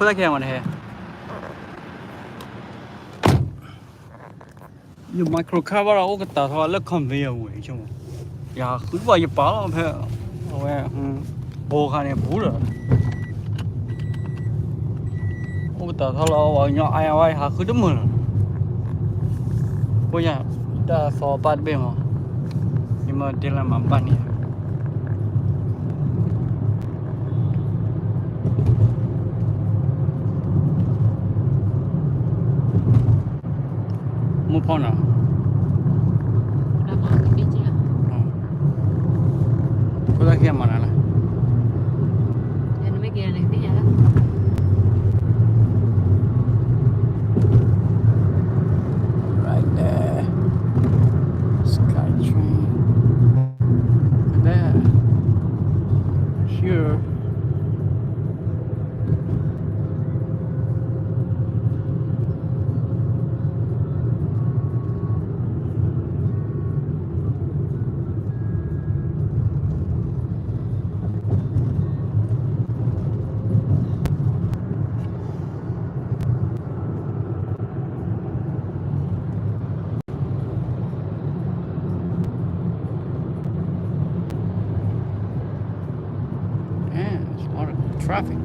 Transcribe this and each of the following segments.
ဖိသၣ်ခံဂၤမးနဟဲ, ယ micro car ဘၣ်ဒီးအိၣ်ကတၢ်ထီၣ်လၢ conveyor ဝဲ, ယၤဃုဘၣ်ယပာ်လီၤဖဲ, အဝဲ, ဘိခါန့ၣ်ဘူးဒီး, အိၣ်ကတၢ်ထီၣ်လီၤ ပှၤကညီအါအါဝဲ ဟးဃုတမုာ်လီၤ, ဖိယၤ, တၢ်သီပၢ်တဘ့ၣ်မး, ယမ့ၢ်တဲလၢမၤဘၣ်န့ၣ် မိၢ်ဖီနၤ, ဖိသၣ်ခံဂၤမၤနၤလၢ Right there. Skytrain. Look at that. Sure. Man, it's a lot of traffic.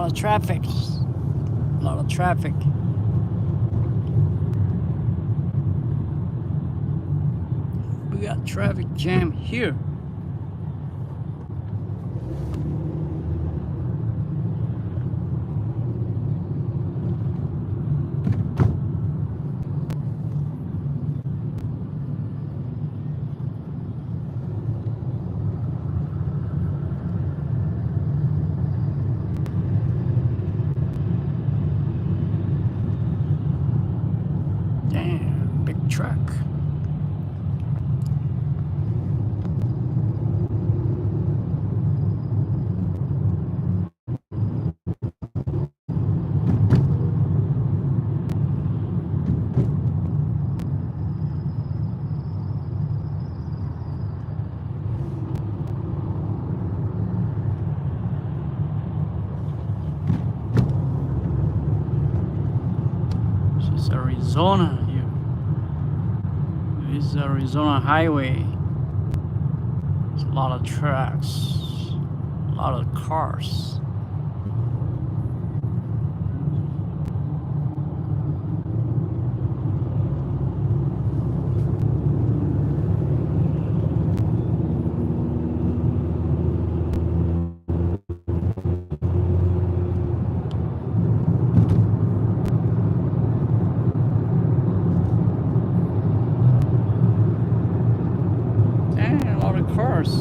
A lot of traffic. A lot of traffic. We got traffic jam here. Damn, big truck. This is Arizona here. This is Arizona highway. It's a lot of trucks, a lot of cars. Dang, a lot of cars.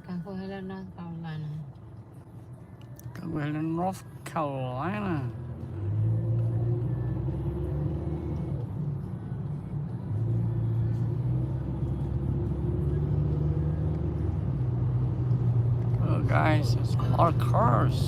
Ka hwဲလၢ North Carolina. Ka hwဲလၢ North Carolina. Oh, guys, there's a lot of cars.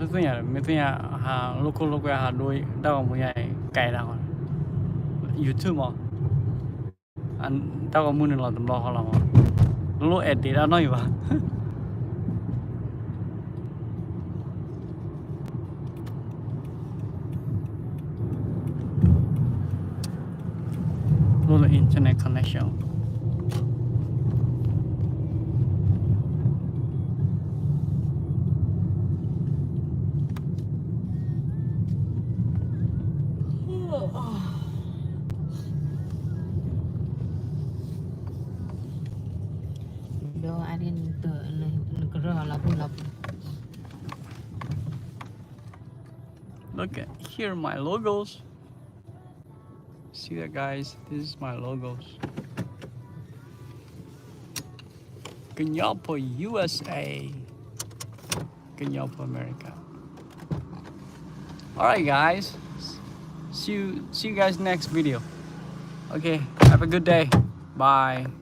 တသ့ၣ်ညါ, မ့ၢ်သ့ၣ်ညါ ဟးလိာ်ခိၣ်လိာ်ကွဲ ဟးဒိတၢ်ဂီၤမူယါအံၤ ကဲဒၣ် YouTube မး, တၢ်ဂီၤမူန့ၣ်လီၤတဘျီဃီလီၤမး, တလိၣ် edit တၢ်နီတမံၤဘၣ်. Little internet connection. Look at here my logos. See that, guys? This is my logos. Kanyapa U S A. Kanyapa America. All right, guys. See you, see you guys next video. Okay, have a good day. Bye.